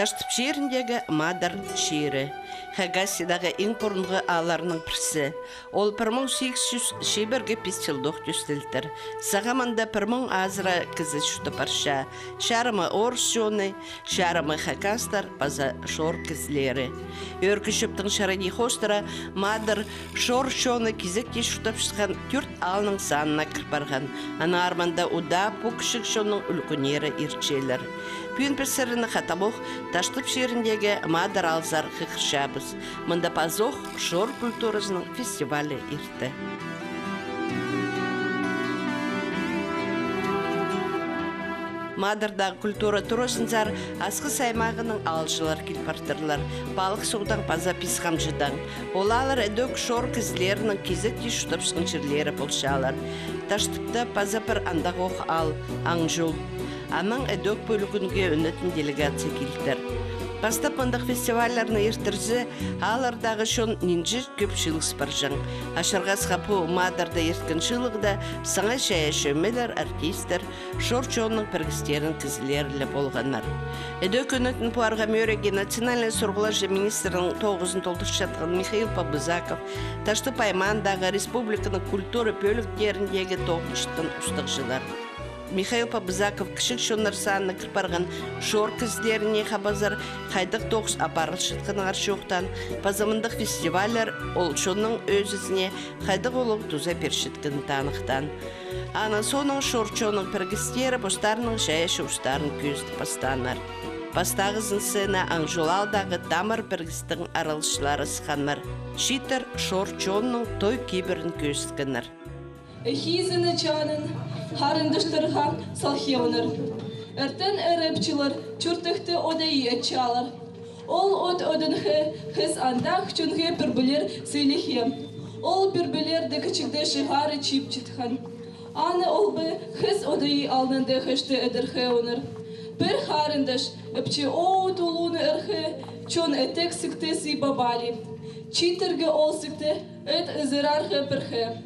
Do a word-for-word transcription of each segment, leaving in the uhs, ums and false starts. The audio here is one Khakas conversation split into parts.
Таштып чиріндегі Мадар чирі. Хакасиядағы иң пурунғы аалларның пірсі. Ол пір муң сигіс чӱс чибіргі пис чылдох тӧстелтір. Сағам анда пір муң азыра кізі чуртап парча. Чарымы орыс чоны, чарымы хакастар паза шор кізілері. Ӧӧркі чӧптің чарыдии хоостыра Мадар шор чоны кизекте чуртапчатхан тӧрт аалның санына кір парған. Аннаңар мында удаа пу кічіг чонның ӱлкӱннері иртчелер. Пӱӱн піс сірерні хатабох Таштып чиріндегі Мадар аалзар хығырчабыс. Мында пазох шор культуразының фестивалі иртті. Мадардағы культура туразынзар Асхыс аймағының аалҷылар кил партырлар, Палых Суғдаң паза Пис Хамҷыдаң. Ол ааллар ідӧк шор кізілерінің кизекте чуртапчатхан чирлері полчалар. Таштыпта паза пір андағох аал, Аңҷул. Анаң ідӧк пу ӱлкӱнге ӱнетін делегация килтір. Пастап мындағ фестивальларны иртірзе, ааллардағы чон нинҷе кӧп чыылыс парҷаң. Ачырғасха, пу Мадарда ирткен чыылығда саңай чайаачы ӧмелер, артисттер, шор чонның пірігістерінің кізілері ле полғаннар. Ідӧк ӱнетін пу арға мӧрейге национальнай сурығларҷа министрнің тоғызын толдырчатхан Михаил Побызаков, Таштып аймаандағы республиканың культура пӧліктеріндегі тоғынчатхан устағҷылар. Михаил Побызаков кічіг чоннар санына кір парған шор кізілеріне хабазар, хайдағ тоғыс апарылчатханын чоохтаан, паза мындағ фестивальлар ол чонның ӧзізіне хайдағ улуғ туза пирчеткенін таныхтаан. Аның соонаң шор чонның пірігістері постарының чайаачы устарын кӧзідіп пастааннар. Пастағызын сцена Аңҷул аалдағы «Тамыр» пірігістің араласчылары сыхханнар. Чииттер шор чонның той кибірін кӧзіткеннер. Эх, изеннің чанын харындастарға салхабыннар. Иртен ырапчылар чуртахты одайы атчалар. Ол от одынхы хыс андағ чонға пӱрбілер сыйлахха. Ол пӱрбілерді кічігде чығара чыыпчатхан. Аны ол пу хыс одайы алнында хашты ідерге ӧнер. Пір харындас іпчі оу тулуны ырхы, чон ідӧк сікті сыйбап али. Чииттерге ол сікті ит ызырарға пірге.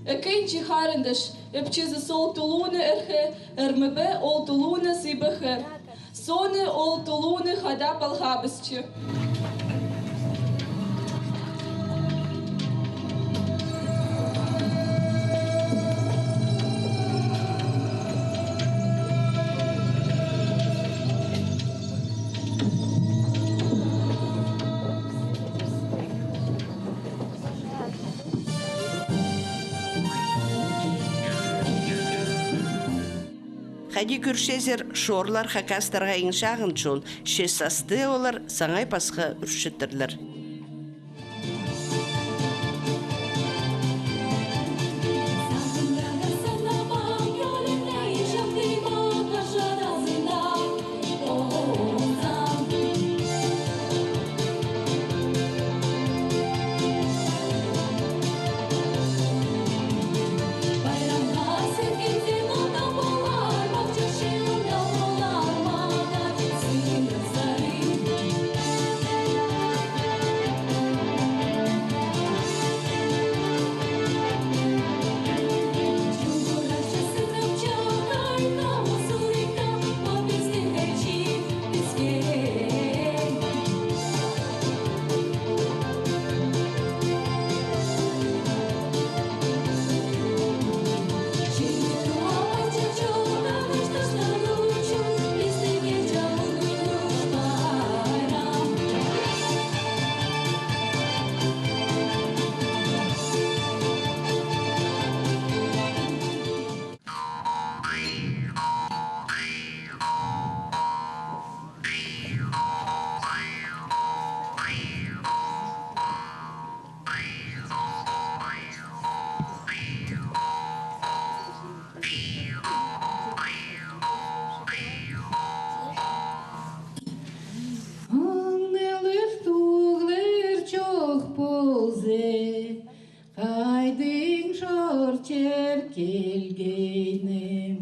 Ікінҷі харындас іпчізі сол тулуны ырхы, ырмыбы ол тулуны сыйбахха. Соонаң ол тулуны хадап алғабысча. Хайди кӧрчезер, шорлар хакастарға иң чағын чон, че састы олар саңай пасха ӱрчетірлер. Аңнығлар, туғлар чох полза, хайдағ шор чир килгенім.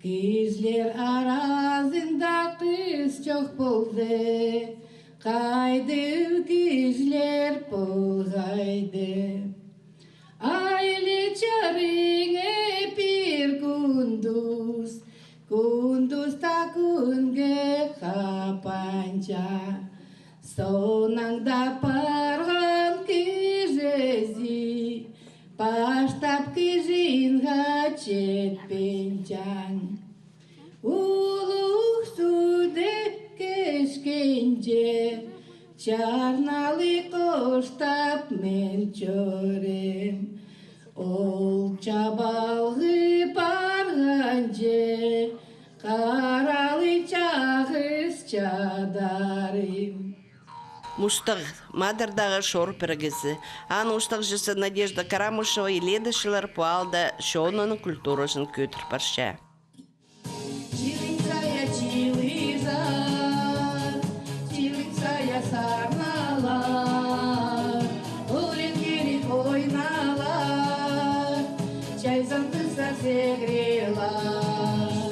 Кізілер аразында хыс чох полза, хайдағ кізілер полғайды. Айлы чарыны пир кӱн тус, кӱн туста кӱнге хапан Соонаң даа парған кізізі, паштап кізі иңге читпинчең. Улуғ суғ тиккешкенҷе, чарналы хоостап мин чӧрем. Ол чабалғы парғанҷа, хараллап чағыс чадарым. Мустағ — Мадардағы шор пірігізі. Аның устағҷызы Надежда Карамышева илееде чыллар пу аалда чонның культуразын кӧдіріп парча. Чилік сая чилізер, чилік сая сарналар, ӧрін кирек ойналар, чайзаң тызар сегірелер.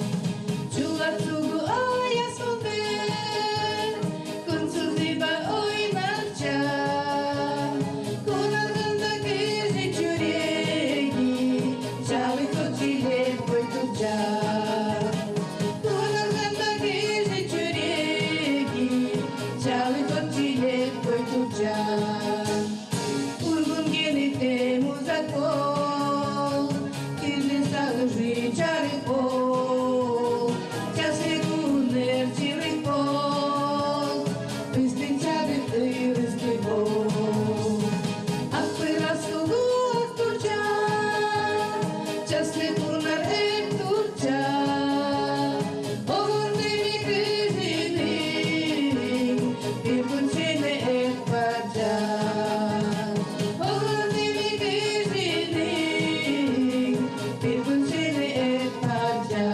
Чулат суғ ая сулды, кӱн сылтиба ойнапча. Кӱн арғанда кізі чӱрегі чалых от чилеп кӧй турча. Кӱн арғанда кізі чӱрегі чалых от чилеп кӧй турча. Урғун кенекте музат пол, кирні сағызы чарых пол, часлығ кӱннер чирік пол, пістің чарых ырысты пол. Ах пырас суғ ох турча, часлығ кӱннер ӧк турча. Оғын ниме кізінің пір кӱн сині ӧк парча. Оғын ниме кізінің пір кӱн сині ӧк парча.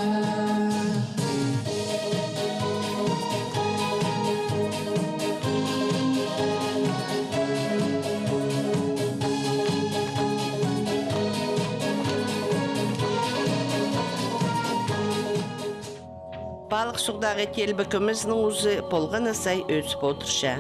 Палых суғдағы Телбек ӧмезінің узы полған на сай ӧзіп одырча.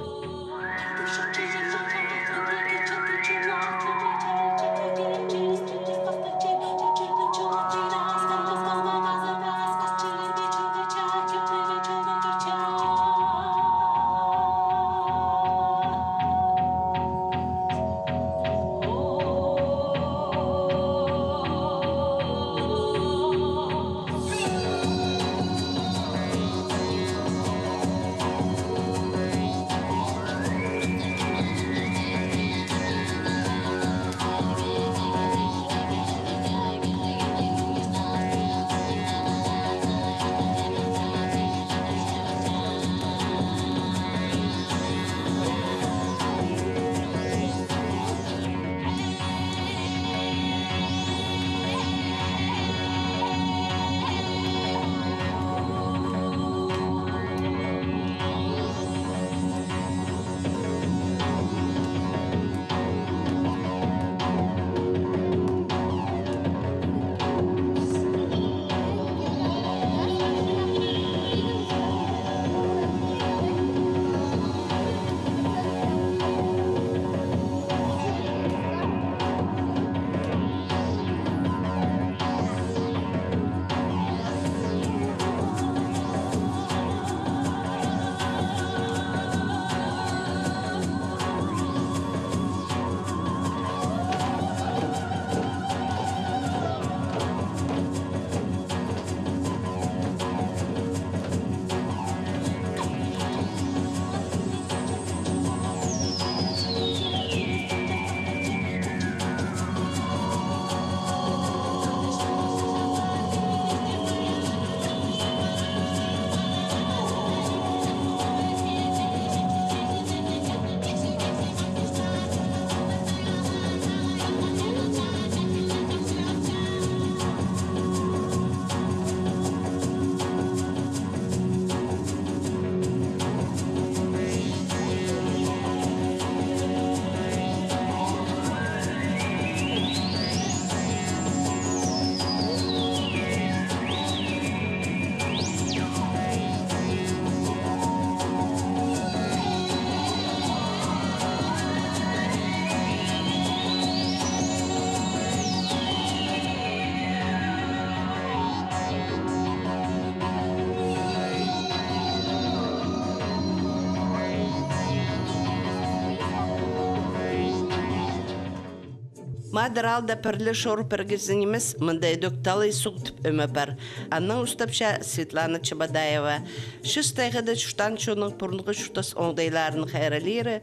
Мадар аалда пір ле шор пірігізі нимес, мында ідӧк талай суғ тіп ӧме пар. Аннаң устапча Светлана Чебодаева. Чыс тайғада чуртаан чонның пурунғы чуртас оңдайларының хайраллиры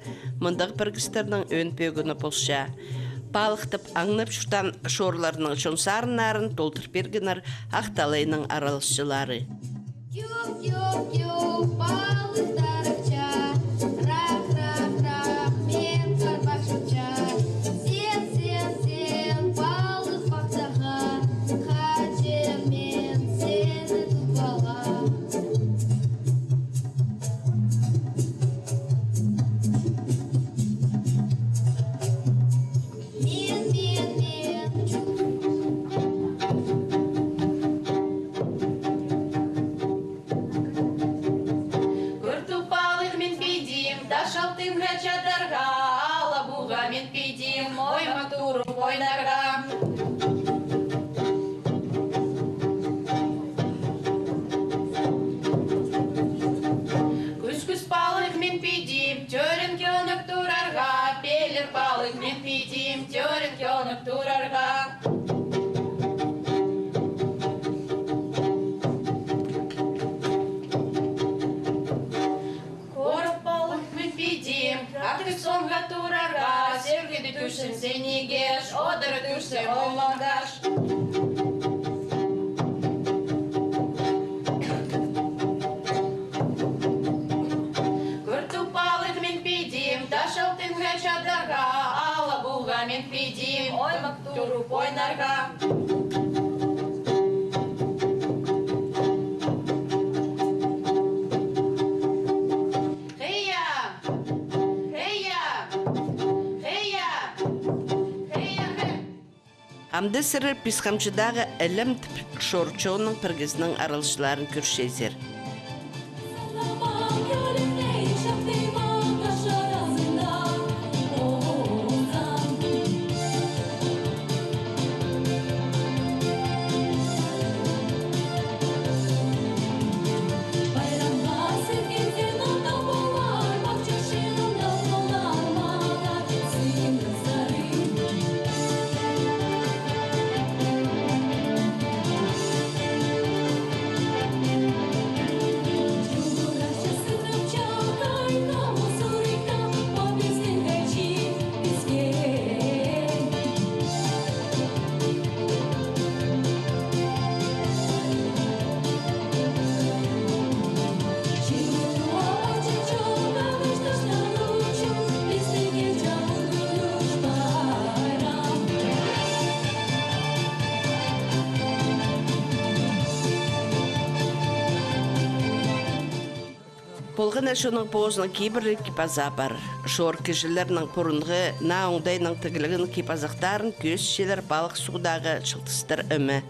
мындағы пірігістернің ӧӧн пӧгіні полча. Палыхтап, аңнап чуртаан шорларның чон сарыннарын толдыр пиргеннер Ах талайның араласчылары. Тюк, тюк, тюк, палых тарапча, рах, рах, рах, мин харбах чуртча. Сен, сен, сен, палых пахтаға, хаҷан мин сині тутпаға. Мин, мин, мин. Кӱр ту палых мин пидим, Таш Алтынға чадарға, Алабуға мин пидим, оймак турып ойнарға. Кӱс-кӱс палых мин пидим, тӧреен кӧнік турарға, пелер палых мин пидим, тӧреен кӧнік турарға. Кораб палых мин пидим, артых сонға турарға, сӧргіде тӱсчем син икеш, одыра тӱсчем ойланғаш. Кӱр ту палых мин пидим, Таш Алтынға чадарға, Алабуға мин пидим, оймак турып ойнарға. Хей-я! Хей-я! Хей-я! Хей-я! Хей! Амды сірер Пис хамҷыдағы «Ілем» тіп шор чонның пірігізінің араласчыларын кӧрчезер. Полған на чонның позының кибірліг кип-азаа пар. Шор кізілернің пурунғы наа оңдайнаң тігілген кип-азахтарын кӧзітчелер палых суғдағы чылтыстар ӧме.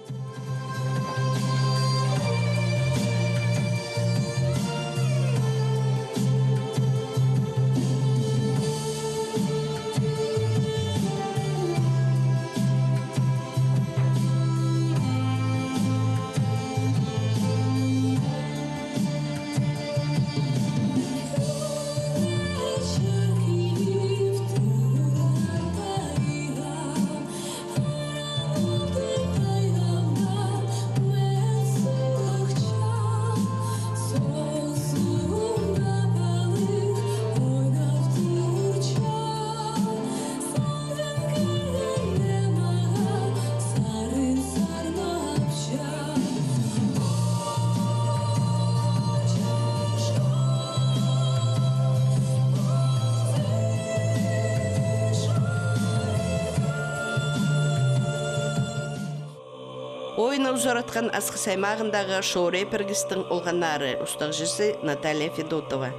Ойынны узаратхан Асхыс аймағындағы «Шорай» пірігістің олғаннары, устағҷызы Наталья Федотова.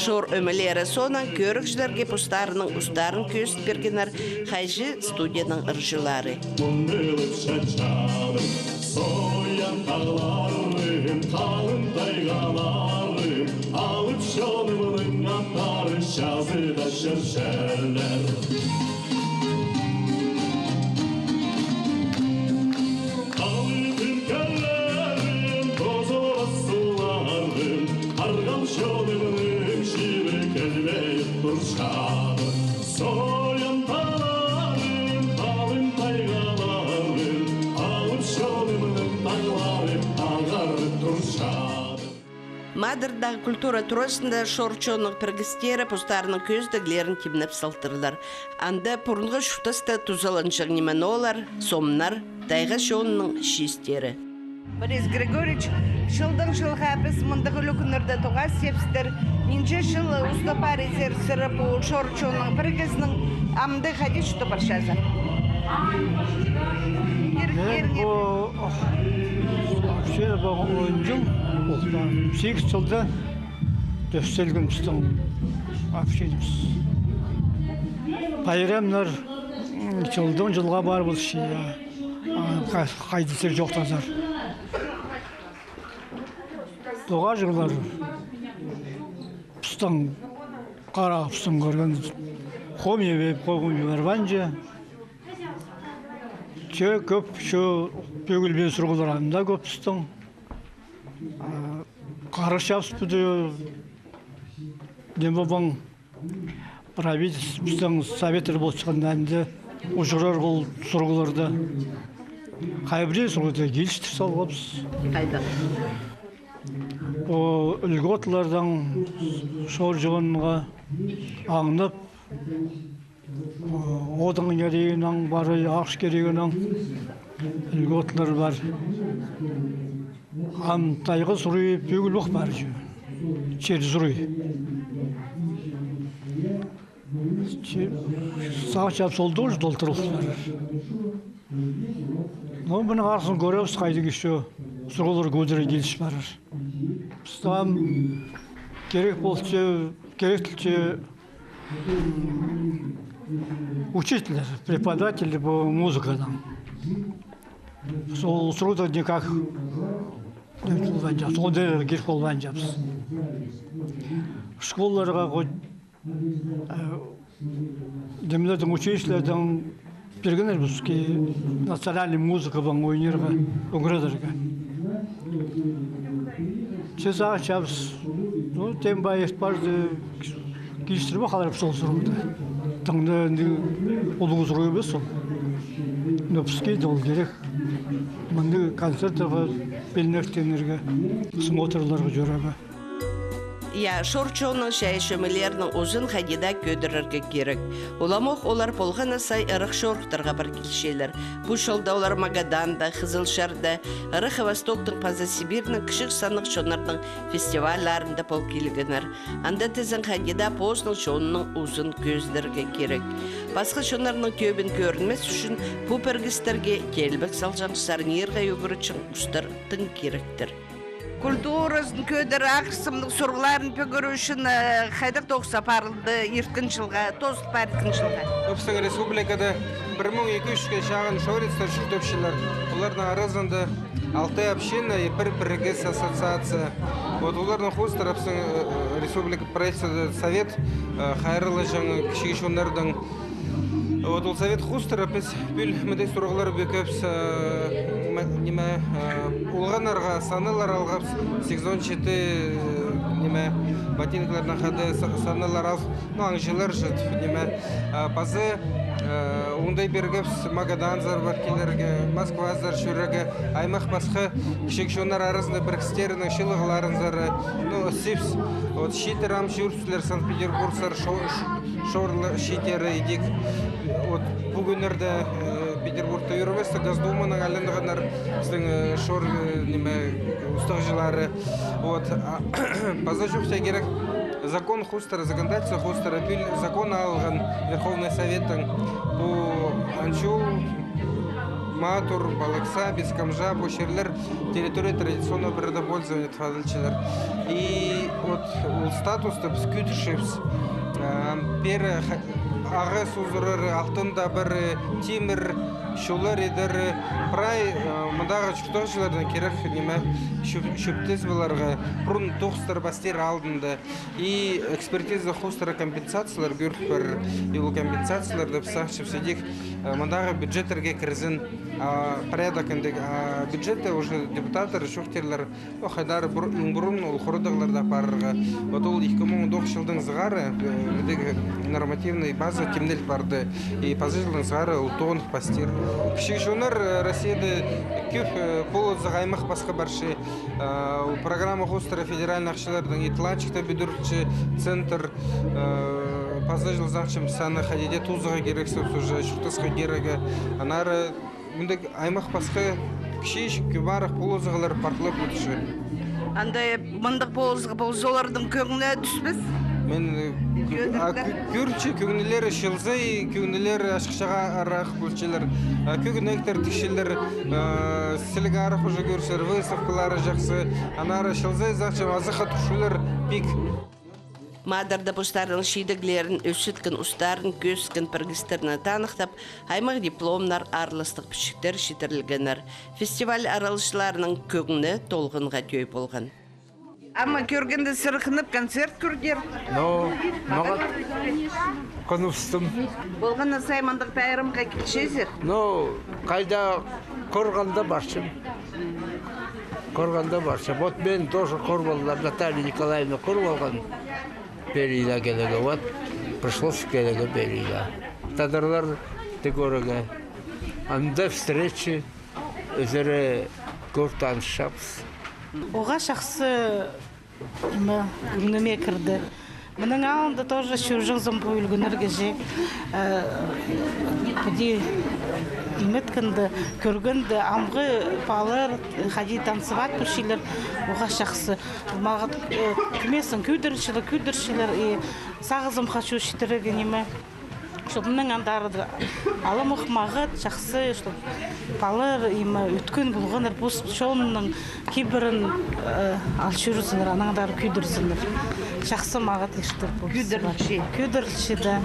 Шор ӧмелері соонаң кӧрігҷілерге постарының устарын кӧзіт пиргеннер хайҷы студияның ырҷылары. Соян тағларым, халын тайғаларым, алып чонымның аттары чазыда чӧрчелер. Алтын кӧллерім, тозылбас суларым, арғал чонымның чирі кӧлбейіп турчадыр. Соян тағларым, халын тайғаларым, алып чонымның тағларым ағарып турчадыр. Мадардағы культура туразында шор чонның пірігістері постарының кӧзідіглерін тимнеп салтырлар. Анда пурунғы чуртаста тузаланҷаң ниме-ноо олар, сомнар, тайға чонының чиистері. Борис Григорьевич, чылдаң чылға піс мындағ ӱлӱкӱннерде тоғас тепсер. Нинҷе чыл устап парирзар сірер пу шор чонның пірігізінең, амды хайди чуртап парчазар? Ир-, Мен ирнеп. Бу, ох, вообще, бу он чыл, ох, сигіс чылда тӧстелген пістің общениеміс. Пайрамнар, м, чылдаң чылға пар полча, я. А, ха-, хайди сірер чоохтазар. Тоғасчылар пістің, харағыбыстың кӧрген хомай, хомай парбинча. Че кӧп, че пӧгілбеен сурығлар анда кӧп пістің. А, харасчабыс піди, ниме, пу правительствоның советтері полчатханда, анда ужарар ол сурығларны. Хай пірее сурығны килістір салғабыс. Хайдағ? О, льготалардаң шор чонға аңнап, о, одың кирегінең, пар, ағаш кирегінең льготалар пар. Ам тайға сурии пӧгілбеен пар чӧ. Чир сурии. Че-, сағынчам, сол тоже толтырылып парар. Но мының арызын кӧрербіс, хайдағ ещё сурығлар кӧдіре киліс парар. Пістің ам кирек полча, кирек тілче, м, учительлер, преподавательлер пу музыканың. Сол сурығда никак не полбинча, сонда кир полбинчабыс. Школаларға хоть, э, нимелердең, училищелердең пиргеннер піске национальный музыканаң ойнирға, ӱгредерге. Че сағынчабыс, ну, тем ба ес парды килістірбе халарып сол сурығны. Тың даа ниме улуғ сурығ нимес ол. Но піске дее ол кирек. Мындағ концерттерге піліністенерге, смотрларға чӧрерге. Я, шор чонның чайаачы ӧмелерінің узын хайди даа кӧдірерге кирек. Уламох олар полған на сай ырах чорыхтарға пар килчелер. Пу чылда олар Магаданда, Хызылчарда, Ырах Востоктың паза Сибирьнің кічіг саннығ чоннарның фестивальларында пол килгеннер. Анда тізең хайди даа позының чонының узын кӧзідерге кирек. Пасха чоннарның тӧбін кӧрінмес ӱчӱн пу пірігістерге теелбек салҷаң, сарнирға ӱгретчең устар тың киректер. Культуразын кӧдіре, ағырсымның сурығларын пӱгӱрӱ ӱчӱн, э, хайдағ тоғыс апарылды ирткен чылға, тоозыл парирға ирткен чылға? Пістің республикада пір муң ікі чӱске чағын шорецтер чуртапчалар. Оларның аразында алты община и пір пірігіс, ассоциация. Вот оларның хоостыра пістің, э, республика правительство, совет, э, хайраллаҷаң кічіг чоннардаң. Вот ол совет хоостыра піс пӱӱл мындағ сурығлар пӧгібіс, э, м-, ниме, э, олғаннарға саннығлар алғабыс, сигізон читі, э, ниме, ботинкаларнаң хада са-, саннығлар алғабыс, ну, аңҷылар чіт, ниме, э, паза Э, оңдай пиргебіс Магаданзар пар килерге, Москвазар чӧрерге, аймах пасха кічіг чоннар аразында пірігістернің чыылығларынзар, ну, ысчабыс. Вот чииттер ам чӧрібіс лер Санкт-Петербургсар, шо-, ш-, шорлы чииттері идӧк. Вот пу кӱннерде, э, Петербургта ӧрінместі, Госдуманаң айланғаннар пістің, э, шор, э, ниме, устағҷылары. Вот, а, паза чоохтирға кирек, закон хоостыра, законодательство хоостыра пӱӱл закон алған Верховный Советтің. Пу Анчул, Матур, Балакса, Бескомжа, пу чирлер территория традиционного природопользования тіп адалчалар. И вот ол статусты піс кӧдірчебіс. Ам пеер ха-, ағас узурары, алтын табары, тимір чулар идері, прай, э, мындағы чуртағҷылардаң кирек ниме, чӧп-, чӧптес поларға, пурун тоғыстар пастир алдында. И экспертиза хоостыра компенсациялар кӧріл пар. И ол компенсацияларны піс сағынчабыс идӧк, э, мындағы бюджеттерге кірзін, а, порядок андағ, а, бюджетте уже депутаттар чоохтирлар, о, хайдар пур-, иң пурун ол хорадағларны апарарға. Вот ол ікі муң он тоғызынҷы чылдаң сығара, э, мындағ нормативный база тимнел парды. И паза чылдаң сығара ол тоғын пастир. Кічіг чоннар, э, Россияда кӧп, э, полызығ аймах пасха парча. Э, программа хоостыра федеральный ахчалардаң Итланчикте пӱдірілче центр, э, паза чыл сағынчам, саны хайди дее тоозарға кирексіп, уже чуртасха кирегі. Аннаңар мындағ аймах пасха кічіҷек, кӧп арах полызығлар парлап одырча. Анда мындағ полызығ полза, оларның кӧңні тӱспес? Мин, э, кӧ-, а, кӧ-, кӧрчем, кӧңнілері чылза, кӧңнілері ачыхчағырах полчалар. А, кӧгенектер тікчелер, э, сіліг арах уже кӧрчелер, выставкалары чахсы. Аннаңар чылза, сағынчам, азахха турчалар пик. Мадарда постарының чидіглерін, ӧсчеткен устарын, кӧзіткен пірігістерін таныхтап, аймах дипломнар, аарластығ пічіктер читірілгеннер. Фестиваль араласчыларының кӧңні толғанға тӧӧй полған. Ам кӧргенде сырыхтанып концерт кӧргер. Ну, мағат хыныстым. Полған на сай мындағ пайрамға килчезер? Ну, хайда, кӧргенде парчам. Кӧргенде парчам. Вот мин тоже кӧр полғам, Наталья Николаевна кӧр полған. Пеер иле килерге, вот, пришлось килерге пеер иле. Тадарларны кӧрерге. Анда встреча, ӧзері кӧр танысчабыс. Уғаа чахсы, ниме, кӧңніме кірді. Мының алнында тоже чӧрҷеңзім пу ӱлгӱннерге чи. Э, піди ниме иткенде, кӧргенде, амғы палалар хайди танцевать полчалар, уғаа чахсы. Мағат, э, кӧместең кӧдірілчелер, кӧдірілчелер, и сағызым хочу читірерге ниме. Чтоб мының андар алымох мағат чахсы, чтоб палалар, ниме, ӧткін полғаннар, пос чонның кибірін, э, ал чӧрзіннер, анаң андар кӧдірзіннер. Чахсы мағат иртір пу. Кӧдірілче. Кӧдірілче, да.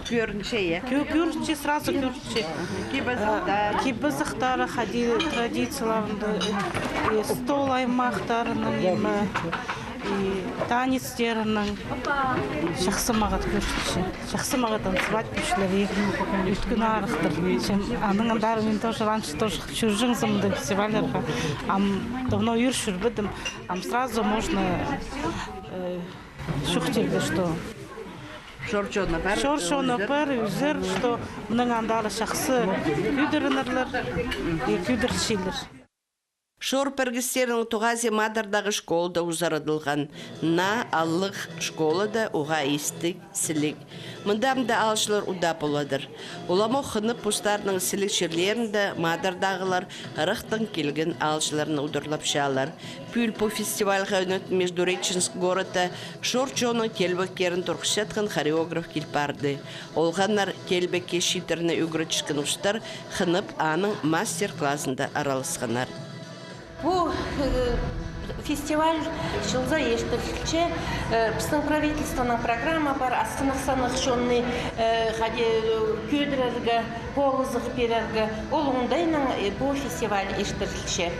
Кӧрінче, я? Кӧ-, кӧрінче, сразу кӧрінче. Кип-азахтар. Э, кип-азахтары, хайди традицияларында, э, стол аймахтарының, ниме, и танецтерінің. Чахсы мағат кӧрінче. Чахсы мағат танцевать полчалар, и ӧткін арахтар. Чем анаң андар мин тоже раньше тоже чӧрҷеңзім мындағ фестивальларға. Ам давно ӧр чӧрбедім. Ам сразу можно, э, чоохтирға, что чор чоны пар, чор чоны пар, ӧзер, что мының андар чахсы кӧдірінерлер и кӧдірілчелер. Шор пірігістерінің тоғазы Мадардағы школада узарадылған. Наа аллығ школада уғаа истіг, сіліг. Мында амды аалҷылар удаа поладыр. Уламох хынып, постарының сіліг чирлерінде Мадардағылар ырахтаң килген аалҷыларны удурлапчалар. Пӱӱл пу фестивальға ӱнетін Междуреченск городта шор чонның теелбектерін турғысчатхан хореограф кил парды. Олғаннар теелбекке читірні ӱгретчеткен устар хынып, аның мастер-классында араласханнар. Пу, э, фестиваль чылза иртірілче, э, пістің правительствоның программа пар, асхынах-саннах чонны, э, хайди, э, кӧдірерге, полызығ пирерге. Ол оңдайнаң, э, пу фестиваль иртірілче.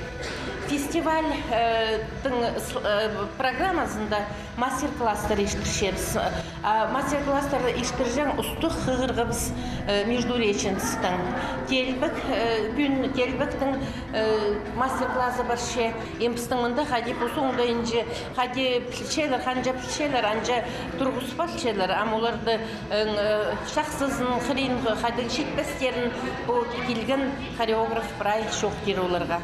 Фестиваль, э, тың с-, э, программазында мастер-класстар иртірчебіс. А мастер-класстар иртірҷең устағ хығырғабыс, э, междуреченецтең. Теелбек, э, кӱн теелбектің, э, мастер-классы парча. Им пістің мында хайди позы оңдайынҷа, хайди пілчелер, ханҷа пілчелер, анҷа турғыс парчалар. Ам оларды, э, чахсызын, хырин, хайди читпестерін, пу килген хореограф прай чоохтир оларға.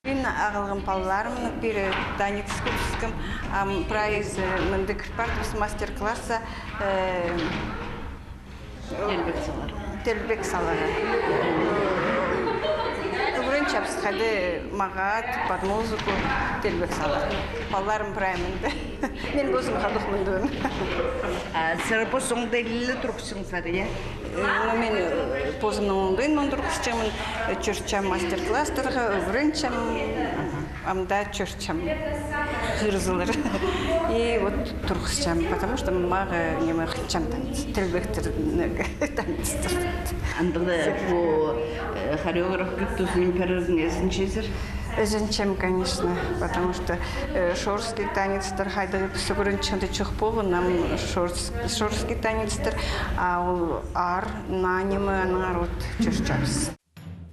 Мин ағылғам палаларымны, пірее танец кӱстескем, ам прайзы мында кір парды, піс мастер-класса, э, Теелбек саларға. Теелбек саларға. Ӱгренчебіс хайди мағат, под музыку теелбек саларға. Палаларым прай мында. Мин позым хадох мындағ. А сірер пос оңдайлығ турғысчаңзар, я? Э, ну, мин, э, позымның оңдайынаң турғысчаңмын, э, чӧрчем мастер-класстарға, ӱгренчем, ам даа чӧрчем. Хырзылар. И вот турғысчам, потому что мағаа ниме хынчам танец, теелбектер, танецтер. Андағ пу, э, хореограф кӧп тузынып пирерін ізенчезер? Ізенчем, конечно, потому что, э, шорский танецтер хайдағ піс ӱгренчең дее чох полған, ам шорс-, шорский танецтер, а ол аар, наа ниме, аннаңар вот чӧрчебіс.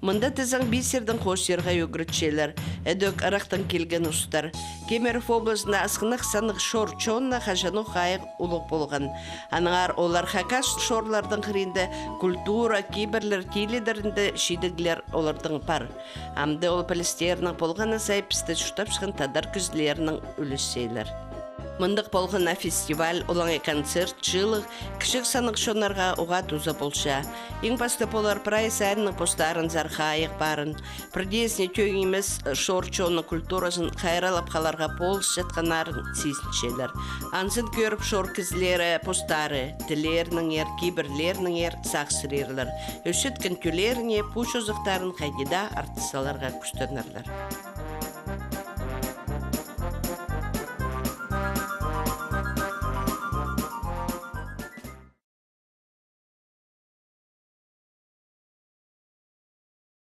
Мында тізең пистернең хоостирға ӱгретчелер. Ідӧк ырахтаң килген устар. Кемерово облазында асхынах саннығ шор чонына хаҷанох хайығ улуғ полған. Аннаңар олар хакас шорларның хыринда культура, кибірлер, тилідерінде чидіглер оларның пар. Амды ол пілістернең полған на сай пісті чуртапчатхан тадар кізілерінең ӱлесчелер. Мындағ полған на фестиваль, олаңай концерт, чыылығ кічіг саннығ чоннарға уғаа туза полча. Иң пастап олар прай саринаң постарынзар хайығ парын. Пірдеезіне тӧӧй нимес шор чонның культуразын хайраллап халарға полысчатханнарын сизінчелер. Анзын кӧріп, шор кізілері постары тіллерінеңер, кибірлерінеңер сағыссырлар. Ӧсчеткен тӧллеріне пу чозахтарын хайди даа артыс саларға кӱстенерлер.